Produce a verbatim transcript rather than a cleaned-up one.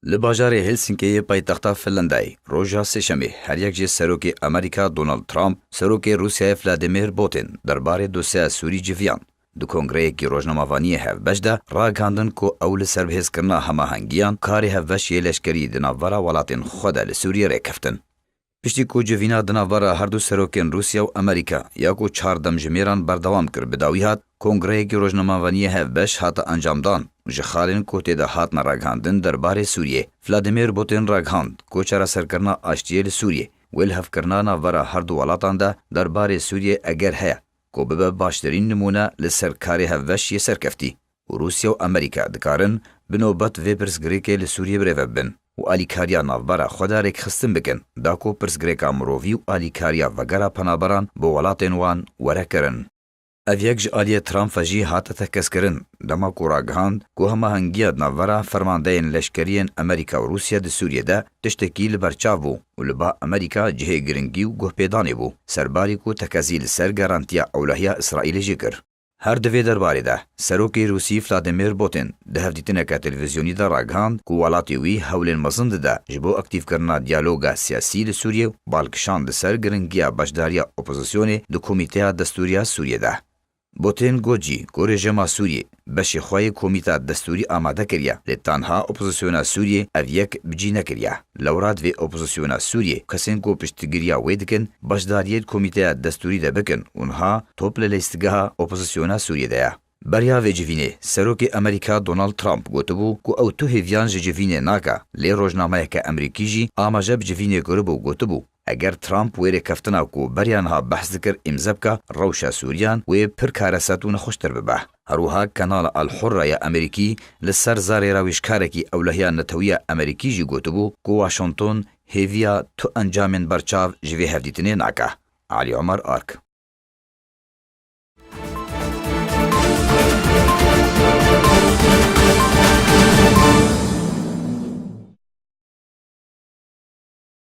Li bajarê Helsinkê yê paytexta Finlandayê, roja Sêşemê, her yek ji serokê Amerîka Donald Trump, serokê Rûsyayê Vladimir Putin derbarê dosyeya Sûrî civiyan. Di kongreyekî rojnamevaniyê hevbeş de ragihandin ku ew li ser bihêzkirina hemahengiyan karê hevbeş yê leşkerî di navbera welatên xwe de li Sûriyê rêkeftin. Piştî ku civîna di navbera her du serokên Rûsya û Amerîka ya ku çar demjimêran berdewam kir bi dawî hat, kongreyekî rojnamevaniyê hevbeş hate encamdan û ji xalên ku tê de hatine ragihandin derbarê Sûriyê. Vladimir Putin ragihand ku çareserkirina aştiyê li Sûriyê wê li hevkirina navbera her du welatan de derbarê Sûriyê eger heye ku bibe baştirîn nimûne li ser karê hevbeş yê serkeftî û Rûsya û Amerîka dikarin bi nobet vê pirsgirêkê li Sûriyê birêve bibin û alîkariya navbera xwe de rêkxistin bikin, da ku pirsgirêka mirovî û alîkariya vegera penaberan bi welatên wan were kirin. Ev yek ji aliyê Trump ve jî hate tekezkirin, dema ku ragihand ku hemahengiya di navbera fermandeyên leşkerî yên Amerîka û Rûsya di Sûriyê de tiştekî li ber çav bû û li ba Amerîka cihê giringî û guhpêdanê bû, serbarî ku tekezî li ser garantiya ewlehiya Îsraîlê jî kir. Her di vê derbarê de, serokê Rûsî Vladimir Putin di hevdîtineke televîzyonî de ragihand ku welatê wî hewlên mezin dide ji bo aktîfkirina diyaloga siyasî li Sûriyê û bal kişand li ser giringiya beşdariya opozisyonê di Komîteya Destûrî ya Sûriyê de. Putin got jî ku rejîma Sûriyê beşê xwe yê Komîta Destûrî amade kiriye, lê tenha opozisyona Sûriyê ev yek bi cî nekiriye. Lewra divê opozisyona Sûriyê, kesên ku piştgiriya wê dikin, beşdariyê di Komîteya Destûrî de bikin û niha top li lîstgeha opozisyona Sûriyê de ye. Beriya vê civînê, serokê Amerîka Donald Trump gotibû ku ew tu hêviyan ji civînê nake, lê rojnameyeke Amerîkî jî amaje bi civînê kiribû û gotibû, eger Trump wê rêkeftina ku beriya niha behs dikir îmze bike, rewşa Sûriyan wê pir kareset û nexweştir bibe. Her wiha Kanala Al Hurra ya Amerîkî li ser zarê rawîjkarekî ewlehiya netewî ya Amerîkî jî gotibû ku Washington hêviya tu encamên berçav ji vê hevdîtinê nake. Alî Omer Ark.